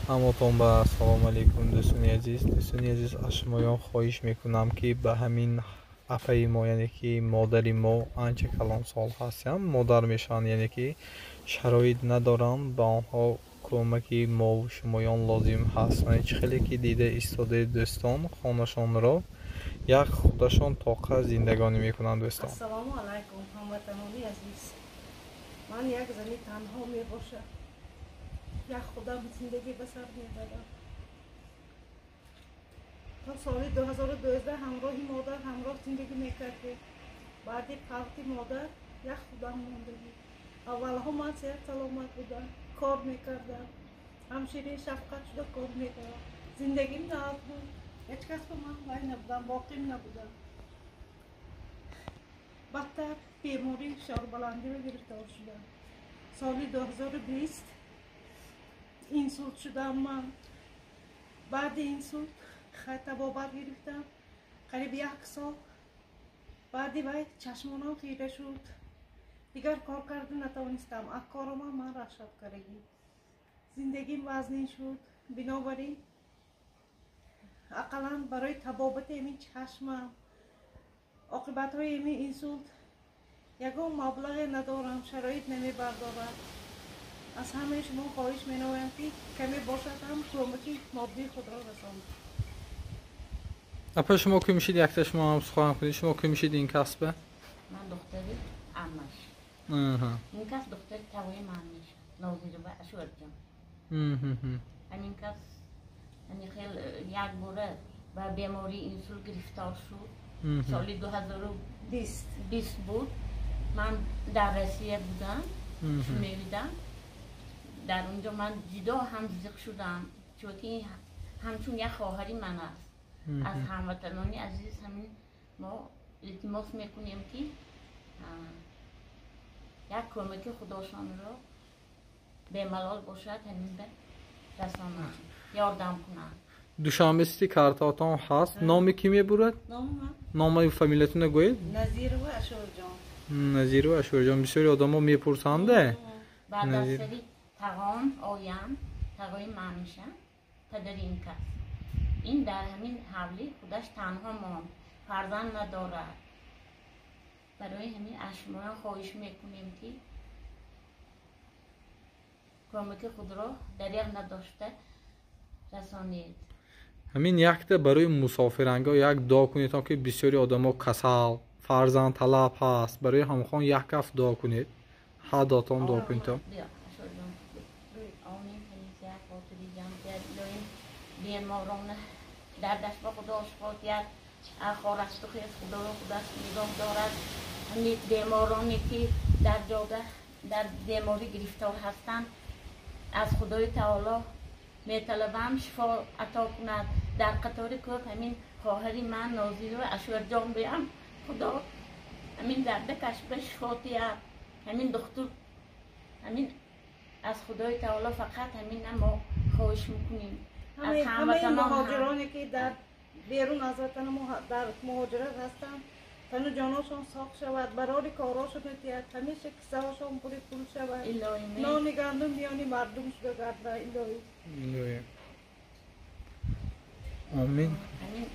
Ҳамотон ба ассалому алайкум, дӯстони азиз. Дӯстони азиз, аз шумоён хоҳиш мекунам, ки ба ҳамин апаи мо, яъне ки модари мо, анча калонсол ҳастанд, модар мешаванд, яъне ки шароит надоранд, ба онҳо кӯмаки мову шумоён лозим ҳаст. Ман чӣ хеле ки дида истодаед, дӯстон, хонашонро як худашон тоқа зиндагонӣ мекунанд, дӯстон. Ассалому алайкум, ҳамватанони азиз. Ман як зани танҳо мебошам, як худам зиндагӣ ба сар мебарам. То соли 2012 ҳамроҳи модар ҳамроҳ зиндагӣ мекардем. Баъди фавти модар як худам мондагӣ. Аввалҳо ман сеҳат саломат будам, кор мекардам, ҳамшираи шафқат шуда кор мекардам. Зиндагим нағз буд, ҳеҷ кас ба ман вай набудам, боқим набудам. Бадтар бемории фишорбаландиро гирифтор шудам. Соли 2020 инсулт шудам ман. Баъди инсулт хай табобат гирифтам қариб як сол. Баъди вай чашмонам хира шуд, дигар кор карда натавонистам. Аз коромам ман рахшат кардагӣ, зиндагим вазнин шуд. Бинобар ин ақаллан барои табобати ҳамин чашмам, оқибатҳои ҳамин инсулт ягон маблағе надорам, шароит намебардорад. Аз ҳамаи шумо хоҳиш менамоям, ки каме бошад ҳам кӯмаки моддии худро расонед. Апа, шумо ки мешид, якта шумо ҳам сухан кунед. Шумо ки мешид ин касба? Ман духтари аммаш. Ин кас духтари тавои ман мешад, Нозирова Ашурҷон. Ҳамин кас ҳамин хел як бора ба бемории инсулт гирифтор шуд. Соли 2020 буд. Ман дар Россия будам, шумеридам. Дар онҷо ман ҷидо ҳам зиқ шудам, чунки ҳамчун як хоҳари ман аст. Аз ҳамватанони азиз ҳамин мо илтимос мекунем, ки як кӯмаки худошонро бемалол бошад, ҳамин ба расонанд, ёрдам кунанд. Душанбе Сити картаотон ҳаст. Номи кӣ мебурад? Номи ман? Номаи фамилиятонро гӯед. Назирова Ашурҷон. Назирова Ашурҷон. Бисёри одамо мепурсанда. Баъд аз сари тағом оям, тағои ман мешам, падари ин кас. Ин дар ҳамин ҳавлӣ худаш танҳо монд, фарзанд надорад. Барои ҳамин аз шумоён хоҳиш мекунем, ки кӯмаки худро дареғ надошта расонед. Ҳамин якта барои мусофирангоҳ як дуо кунед, ки бисёри одамо касал, фарзандталаб ҳаст. Барои ҳамхон як ҳафт дуо кунед, ҳар дотон дуо кунед. Биё, Ашурҷон. Омин. Ҳамин хотири ҷамъ илоҳим беморона дардаш ба Худо шифо диҳад, ахорасту хез Худоро худаш нигоҳ дорад. Ҳамин бемороне ки дар ҷода дар беморӣ гирифтор ҳастанд, аз Худои Таоло металабам, шифо ато кунад. Дар қатори кӯп ҳамин хоҳари ман Нозирова Ашурҷон биям, Худо ҳамин дарда кашба шифо диҳад. Ҳамин духтур, ҳамин аз Худои Таоло фақат ҳамина мо хоҳиш мекунем. Аз ҳамаи ҳамватанон ҳам. Муҳоҷироне ки дар берун аз ватани мо дар муҳоҷират ҳастанд, тану ҷоношон соқ шавад, барори корошон диҳад, ҳамеша кисаҳошон пури пул шавад, Илоҳӣ. Нони гандум миёни мардум шуда гарда, илоҳӣ. Илоҳӣ, омин. Ҳамин.